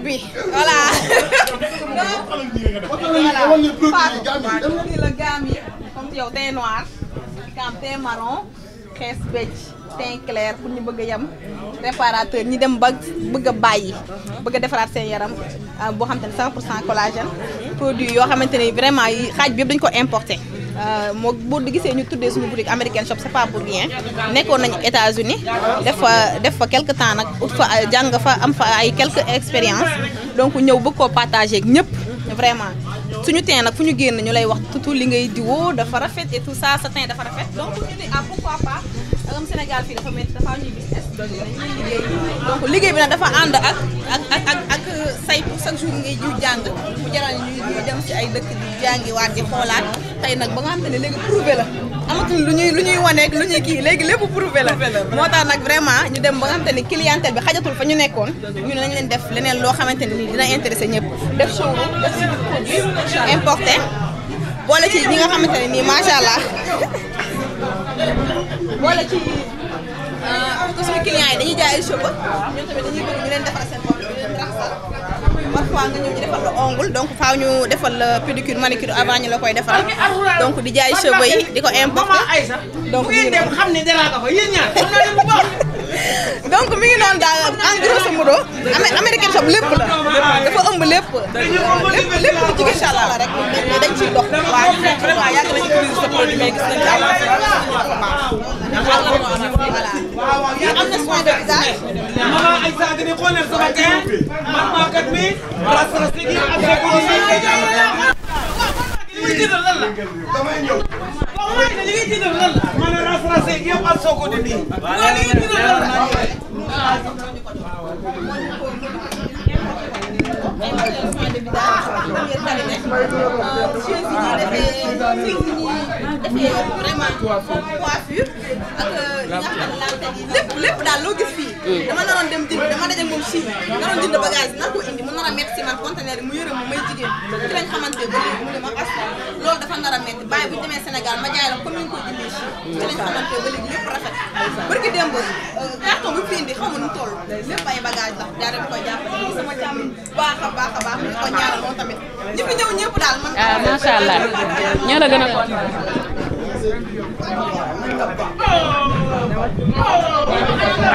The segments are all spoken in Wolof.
boutique bi voilà. Fatou la gamme yi comme yow teint noir gamme teint marron xees becc teint clair pour ñu bëgg a yem réparateur ñi dem ba bëgg a bàyyi bëgg a defaraat seen yaram boo xam te ne 100% collagène produit yoo xamante ne vraiment yi xaaj bi yëpp dañu ko importé moo boo gisee ñu tuddee suñu boutique American Shop c'est pas pour rien nekkoon nañu États-Unis def fa quelque temps nag ut fa jàng fa am fa ay quelques expériences donc ñëw bëgg koo partager ak ñëpp vraiment suñu teint nag fu ñu génn ñu lay wax tout li ngay diwoo dafa rafet et tout ça sa teint dafa rafet donc ñu ne ah pourquoi pas am Sénégal fii dafa métti dafa ñuy business dañuy liggéey donc liggéey bi nag dafa ànd ak saytu chaque jour ngay jiw jàng mu jaral ñuy dem ci ay dëkk di jàngi waat di xoolaat tey nag ba nga xam te ne léegi prouvé la amatul lu ñuy waneeg lu ñuy kii léegi lépp prouvé la moo tax nag vraiment ñu dem ba nga xam te ne clientèle bi xajatul fa ñu nekkoon ñu ne nañ leen def leneen loo xamante ne nii dina intéressé ñëpp def showroom def ci produit importé boole ci ñi nga xamante ne nii macha allah boole ci ko suñu clients yi dañuy jaay ay cheveux ñun tamit dañuy bëgg ñu leen defal seen bopp ñu leen raxasal parfois nga ñëw ñu defal la ongle donc faaw ñu defal la pédicure manicure avant ñu la koy defal donc di jaay cheveux yi di ko importer donc mi ngi dem xam ne dara nga fa yéen ñaar xam na leen bu baax donc mi ngi noonu daal en grosso modo American Shop lépp la dafa ëmb lépp lépp lu jigéen incha allah rek dañ ciy dox waaw vraiment yàgg nañu utiliser sa produit mais gis nañ ci ay am na soin de visage mama ay sa ngi xoolal sama teint man ma kat mi rasra sigi ak ko ni li jëndal lan la damay ñëw waaw li ngay jëndal lan la man rasra sigi yëpp ak soko di ni waaw li ngay jëndal lan la soin de visage première qualité defee vraiment coiffure ak li nga xam ne laal teg yi lépp daal loo gis fii dama naroon dem jënd dama daje moom si naroon jënd bagage nar ko indi mu nar a métti si man conteneur yi mu yëre mu may jigéen ci lañ xamante ba léegi mu ne ma as loolu dafa nar a métti bàyyi bu ñu demee Sénégal ma jaay la comme ni ñu koy jëndee ci lañ xamante ba léegi lépp rafet barki démb carton bi fi indi xaw ma nu toll lépp ay bagage la jaare bi koy jàppale sama jàmm baax a baax ñu ko ñaanal moom tamit ñi fi ñëw ñëpp daal man macha allah ñoo la gën a ko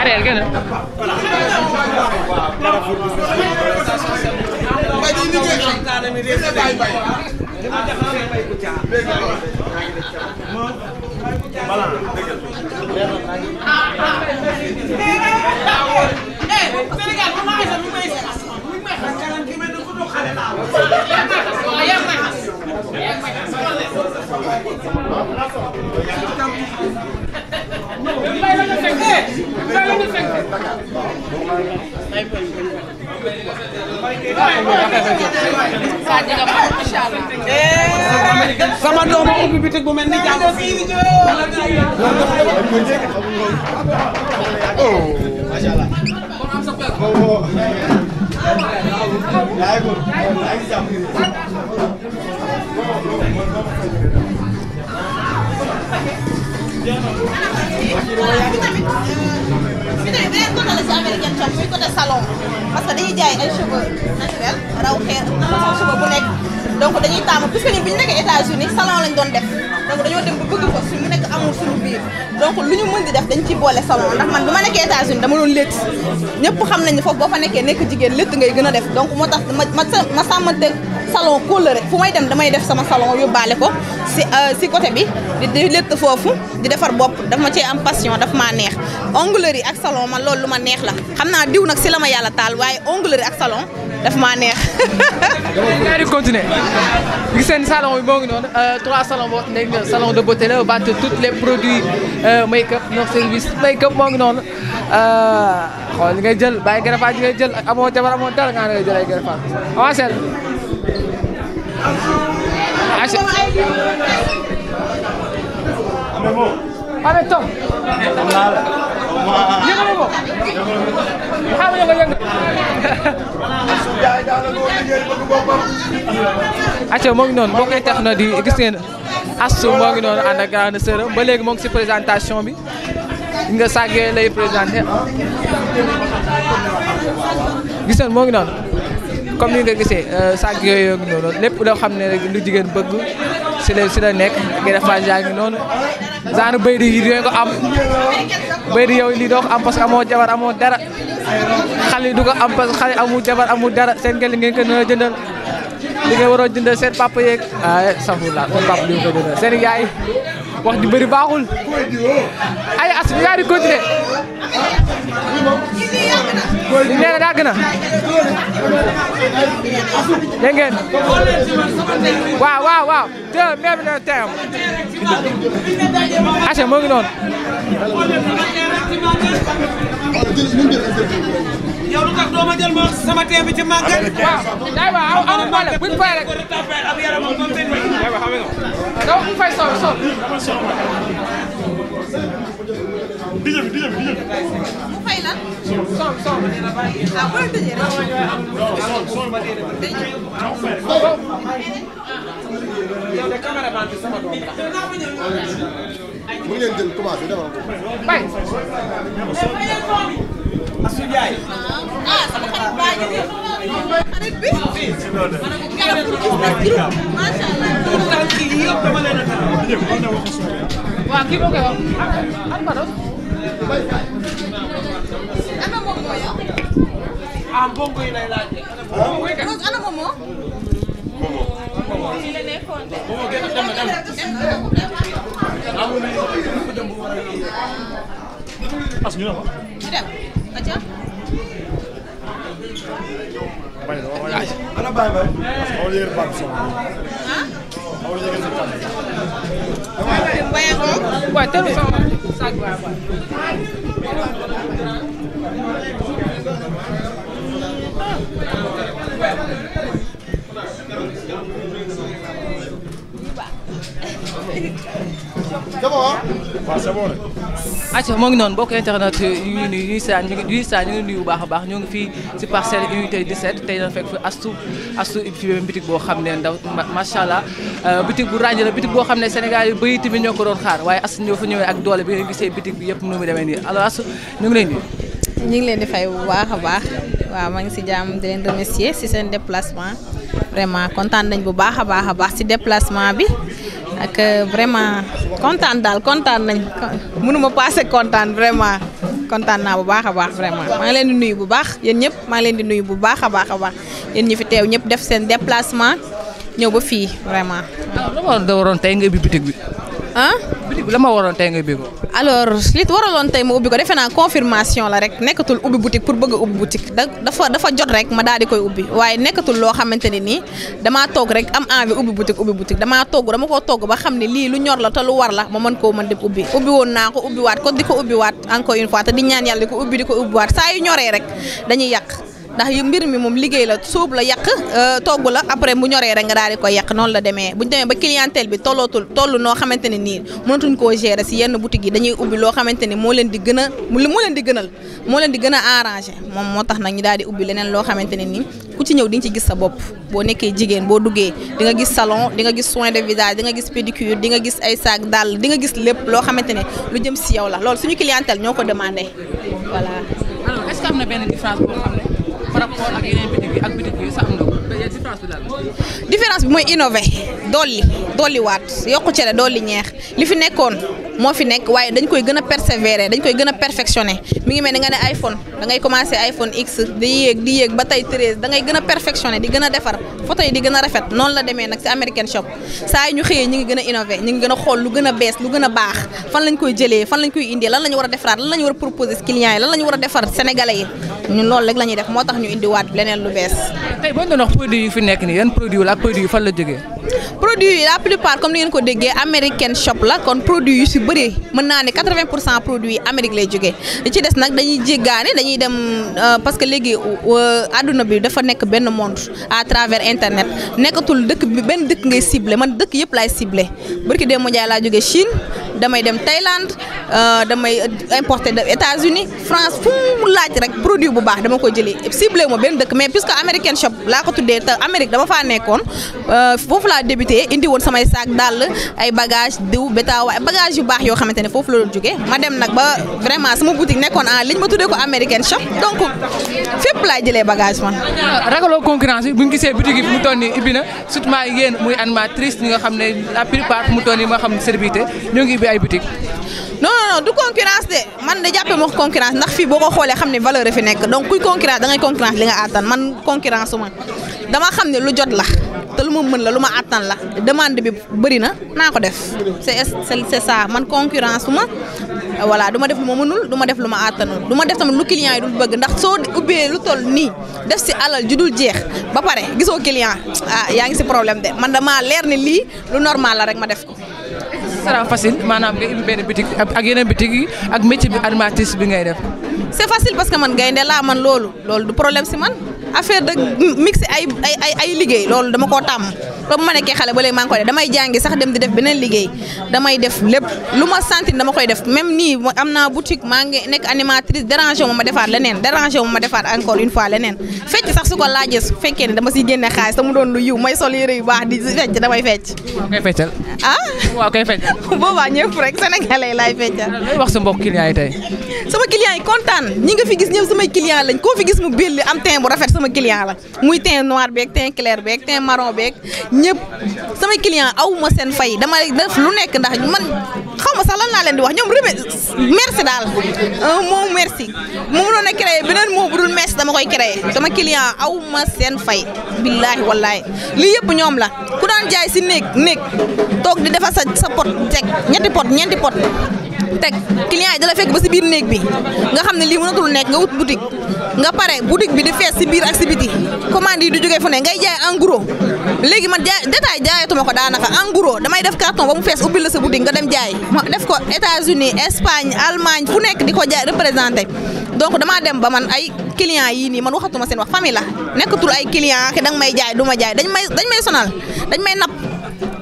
areel gën a sama doom ubbi bitik bu mel ni jàng American Shop muy côté salon parce que dañuy jaay ay cheveux naturels raw xeer façon cheveux bu nekk donc dañuy taamu puisque ñun bi ñu nekkee États-Unis salon lañ doon def donc dañoo dem ba bëgg ko suñu nekk amul suñu biir donc lu ñu mën di def dañ ciy boole salon ndax man bi ma nekkee États-Unis dama doon létt ñëpp xam nañ ne foofu boo fa nekkee nekk jigéen létt ngay gën a def donc moo tax ma sàmmante salon kóllëre fu may dem damay def sama salon yóbbaale ko si côté bi di létt foofu di defar bopp daf ma cee am passion daf maa neex onglerie ak salon man loolu lu ma neex la xam naa diw nag si la ma yàlla taal waaye onglerie ak salon daf maa neex. yaa di continuer gis seen salon bi moo ngi noonu 3 salons boo nekk salon de beauté la vente tous les produits make-up nos service make-up moo ngi noonu xool li ngay jël bàyyi greffage ngay jël amoo jabar amoo dara nga ngay jël ay greffage avancé Ame Tom. Yëngal ma ko. Xam nga yëngal. Acca moo ngi noonu boo koy tax na di gis ngeen Astou moo ngi noonu ànd ak grande sœur ba léegi moo ngi si présentation bi nga sàggee lay présenté gis ngeen moo ngi noonu comme ni nga gisee sac yooyu ngi noonu lépp loo xam ne rek lu jigéen bëgg si la nekk greffage yaa ngi noonu genre béy di yi ko am béy di yow lii doo ko am parce que amoo jabar amoo dara xale yi du ko am parce que xale amul jabar amul dara seen gel ngeen ko na jëndal li nga waroon jëndal seen papa yeeg safurla seen papa li nga ko jëndal seen yaay wax di bëri baaxul ay as bi yaa di continuer li nee na dàgg na dégg ngeen waaw te même na teem aca moo ngi noonu yow lu tax doo ma jël ma sama tee bi ci màggal. waaw amul problème buñ fay rek doo buñ fay sol mu fay lan. sol ah boo tëjee rek. yow de cameraman bi sama doom la. mu ngi leen jël commencé demal ko. bay. Assou Ndiaye. ah sama xarit baa ngi nii. xarit bi. kàlla pour gis na juróom. macha allah. tànk yi yëpp dama leen a taal. waaw kii boo koy wax an ba doon. ana moom moo yow. ah mbongo yi lay laaj. Rose ana moom moo. fii la nekkoon de. as ñu ne ma. ñu dem. atia. ana Baye Baye. xaw ma yëgal Pape Sow. ah. xaw ma yëgal sa kàddu. Baye ko. waaw teel sama sac waaw. c'est bon ah. waaw c'est bon. acca moo ngi noonu mbokk internet yu ngi nuyu ñu ngi nuyu bu baax a baax ñu ngi fii si parcelle unité 17 tey dañu fekk fi astu fi bitik boo xam ne ndaw macha allah bitik bu ràññee la bitik boo xam ne Sénégal yi bëri tamit ñoo ko doon xaar waaye astu ñoo fa ñëwee ak doole bi nga gisee bitik bi yëpp nu mu demee nii alors astu ñu ngi lay nuyu. ñu ngi leen di fay bu baax a baax waaw maa ngi si jàmm di leen remercier si seen déplacement vraiment kontaan nañ bu baax a baax si déplacement bi ak vraiment kontaan nañ mënuma passé kontaan vraiment kontaan naa bu baax a baax vraiment maa ngi leen di nuyu bu baax yéen ñëpp maa ngi leen di nuyu bu baax a baax yéen ñi fi teew ñëpp def seen déplacement ñëw ba fii vraiment. alors la ma waroon tey nga ubbi bitik bi. ah. bitik bi la ma waroon tey nga ubbi ko. alors li waraloon tey ma ubbi ko defe naa confirmation la rek nekkatul ubbi boutique pour bëgg a ubbi boutique dafa jot rek ma daal di koy ubbi waaye nekkatul loo xamante ne nii damaa toog rek am envie ubbi boutique dama koo togg ba xam ne lii lu ñor la te lu war la ma mën koo mën di ubbi woon naa ko ubbiwaat ko di ko ubbiwaat encore une fois te di ñaan yàlla di ko ubbiwaat saa yu ñoree rek dañuy yàq ndax mbir mi moom liggéey la sóob la yàq togg la après bu ñoree rek nga daal di koy yàq noonu la demee bu ñu demee ba clientèle bi toll noo xamante ne nii mënatuñ koo gérer si yenn boutique yi dañuy ubbi loo xamante ni moo leen di gënal moo leen di gën a arrangé moom moo tax nag ñu daal di ubbi leneen loo xamante ne nii ku ci ñëw di nga ci gis sa bopp boo nekkee jigéen boo duggee di nga gis salon di nga gis soin de visage di nga gis pédicure di nga gis ay sac dàll di nga gis lépp loo xamante ne lu jëm si yow la loolu suñu clientèle ñoo ko demandé voilà. alors est-ce que am na benn différence boo xam ne par rapport ak yeneen bitik yi ak bitik yi sax am na ko différence bi daal. différence bi mooy innové dolli waat yokku cere dolli ñeex li fi nekkoon moo fi nekk waaye dañ koy gën a persévérer dañ koy gën a perfectionner mi ngi mel ni nga ne iPhone da ngay commencer iPhone X di yéeg ba tey 13 da ngay gën a perfectionner di gën a defar photo yi di gën a rafet noonu la demee nag ci American Shop saa yi ñu xëyee ñu ngi gën a innové ñu ngi gën a xool lu gën a bees lu gën a baax fan lañ koy jëlee fan lañ koy indee lan la ñu war a defaraat lan la ñu war a proposer clients yi lan la ñu war a defar sénégalais yi ñun loolu rek la ñuy def moo tax ñu indiwaat leneen lu bees. tey boo doon wax produit yi fi nekk nii yan produit la ak produit yi fan la jógee. produit yi la plupart comme ni ngeen ko déggee American Shop la kon produit yu si bëri mën naa ne 80% produit yi Amérique lay jógee li ci des nag dañuy jéggaane dañuy dem parce que léegi àdduna bi dafa nekk benn monde à travers internet nekkatul dëkk bi benn dëkk ngay ciblé man dëkk yëpp laay ciblé barki démb Ndiaye laa jógee Chine damay dem Thaïlande damay importer de États-Unis France fu mu laaj rek produit bu baax dama ko jëlee ciblé ma benn dëkk mais puisque American shop laa ko tuddee te Amérique dama faa nekkoon foofu laa débuté indi woon samay sac dàll ay bagage diw bétaaw ay bagage yu baax yoo xamante ne foofu la doon jógee ma dem nag ba vraiment sama boutique nekkoon en ligne ma tuddee ko American shop donc fépp laay jëlee bagage man. ragaloo concurrence bi bu ñu gisee boutique yi fu mu toll nii ibbi na surtout yéen muy animatrice ñi nga xam ne la plupart fu mu toll nii moo xam ne célébrité ñoo ngi ibbi ay boutique. non du concurrence de man de jàppee ma concurrence ndax fii boo ko xoolee xam ne valeur fi nekk donc kuy concurrence da ngay concurrence li nga àttan man concurrence su ma dama xam ne lu jot la te lu ma mën la lu ma àttan la demande bi bëri na naa ko def c'est ça man concurrence su ma voilà du ma def lu ma mënul du ma def lu ma àttanul du ma def tamit lu client yi dul bëgg ndax soo ubbee lu toll nii def si alal ju dul jeex ba pare gisoo client yaa ngi si problème de man dama leer ni lii lu normal la rek ma def ko. Ce sera facile maanaam nga ibbi benn boutique ak yeneen boutique yi ak métier bi animatrice bi ngay def. c'est facile parce que man gaynde laa man loolu du problème si man affaire de mixé ay liggéey loolu dama koo tàmm loolu bu ma nekkee xale ba léegi maa ngi koy def damay jàngi sax dem di def beneen liggéey damay def lépp lu ma sentir dama koy def même nii am naa boutique maa ngi nekk animatrice dérangé ma defaat leneen dérangé ma defaat encore une fois leneen fecc sax su ko laajee su fekkee ne dama siy génne xaalis te mu doon lu yiw may sol yére yu baax di fecc damay fecc. waaw koy feccal. waaw koy feccal. boobaa ñëpp rek sénégalais laay feccal. looy wax sa mbokk client yi tey. sama client yi kontaan ñi nga fi gis ñëpp samay client lañ koo fi gis mu belli am teint bu rafet sama client la muy teint noir beeg teint clair beeg teint marron beeg ñëpp samay client aw ma seen fay dama def lu nekk ndax man xaw ma sax lan laa leen di wax ñoom merci daal mot merci mu mënoon a créer beneen mot bu dul merci dama koy créer sama client aw ma seen fay billaahi wallaahi lii yëpp ñoom la ku daan jaay si néeg toog di defar sa pot teg ñeenti pot teg client yi dala fekk ba si biir néeg bi nga xam ne lii mënatul nekk nga wut boutique nga pare boutique bi di fees si biir ak si biti commande yi du jógee fu ne ngay jaay en gros léegi man jaay détail jaayatuma ko daanaka en gros damay def carton ba mu fees ubbil la sa boutique nga dem jaay ma def ko États-Unis Espagne Allemagne fu nekk di ko jaay représenté donc damaa dem ba man ay client yii nii man waxatuma seen wax famille la nekkatul ay client ke danga may jaay du ma jaay dañ may sonal dañ may napp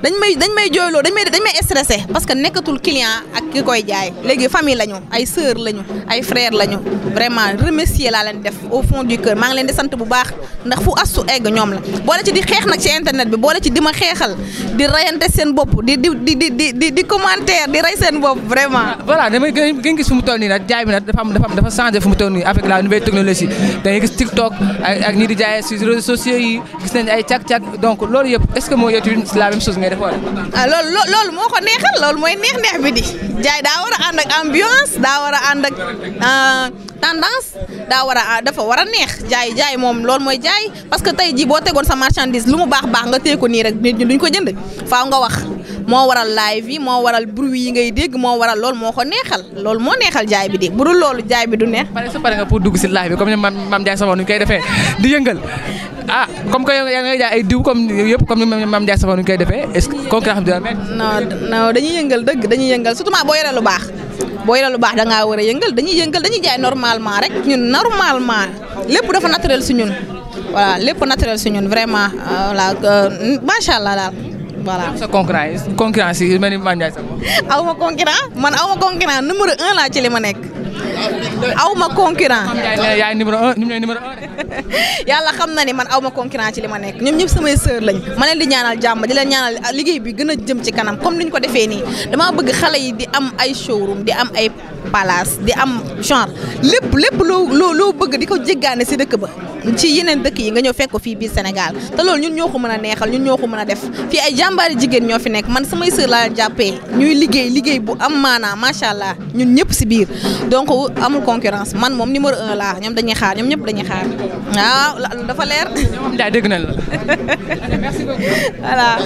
dañ may jooyloo dañ may stressé parce que nekkatul client ak ki koy jaay léegi famille lañu ay sœur lañu ay frère lañu vraiment remercier laa leen def au fond du cœur maa ngi leen di sant bu baax ndax fu astu egg ñoom la boole ci di xeex nag ci internet bi boole ci di ma xeexal di rayante seen bopp di commentaire di rey seen bopp vraiment. voilà damay gën gis fu mu toll nii nag jaay bi nag dafa changé fu mu toll nii avec la nouvelle technologie da ngay gis TikTok ak ñi di jaay sur réseaux sociaux yi gis nañ ay càq-càq donc loolu yëpp est-ce que moo yëtu la même chose ngay def wala. loolu moo ko neexal loolu mooy neex bi di jaay daa war a ànd ak ambiance daa war a ànd ak tendance dafa war a neex jaay moom loolu mooy jaay parce que tey jii boo tegoon sa marchandise lu mu baax nga téye ko nii rek nit ñi duñ ko jënd faaw nga wax moo waral live yi moo waral bruit yi ngay dégg moo waral loolu moo ko neexal loolu moo neexal jaay bi di bu dul loolu jaay bi du neex. pare nga pour dugg si live bi comme Mame Ndiaye Savon nu ñu koy defee di yëngal comme que yaa ngay jaay ay diw comme yëpp comme ni Mame Ndiaye Savon nu ñu koy defee est-ce que concurrence bi dina mel. non dañuy yëngal dëgg dañuy yëngal surtout boo yoree lu baax da ngaa war a yëngal dañuy jaay normalement rek ñun normalement lépp dafa naturel si ñun voilà lépp naturel si ñun vraiment voilà macha allah daal. voilà sa concurrence yi mel ni Mame Ndiaye Savon. aw ma concurrent numéro 1 laa ci li ma nekk. aw ma concurrent. yaay numéro 1 ñoom ñooy numéro 1 de. yàlla xam na ni man aw ma concurrent ci li ma nekk ñoom ñëpp samay sœur lañ ma leen di ñaanal jàmm di leen ñaanal liggéey bi gën a jëm ci kanam comme ni ñu ko defee nii damaa bëgg xale yi di am ay showroom di am ay palace di am genre lépp loo bëgg di ko jéggaane si dëkk ba ci yeneen dëkk yi nga ñëw fekk ko fii biir Sénégal te loolu ñun ñoo ko mën a neexal ñun ñoo ko mën a def fii ay jàmbaari jigéen ñoo fi nekk man samay sœur laa leen jàppee ñuy liggéey bu am maanaa macha allah ñun ñëpp si biir donc amul concurrence man moom numéro 1 laa ñoom dañuy xaar ñoom ñëpp dañuy xaar waaw dafa leer. Ndiaye dégg nañ la. merci beaucoup voilà.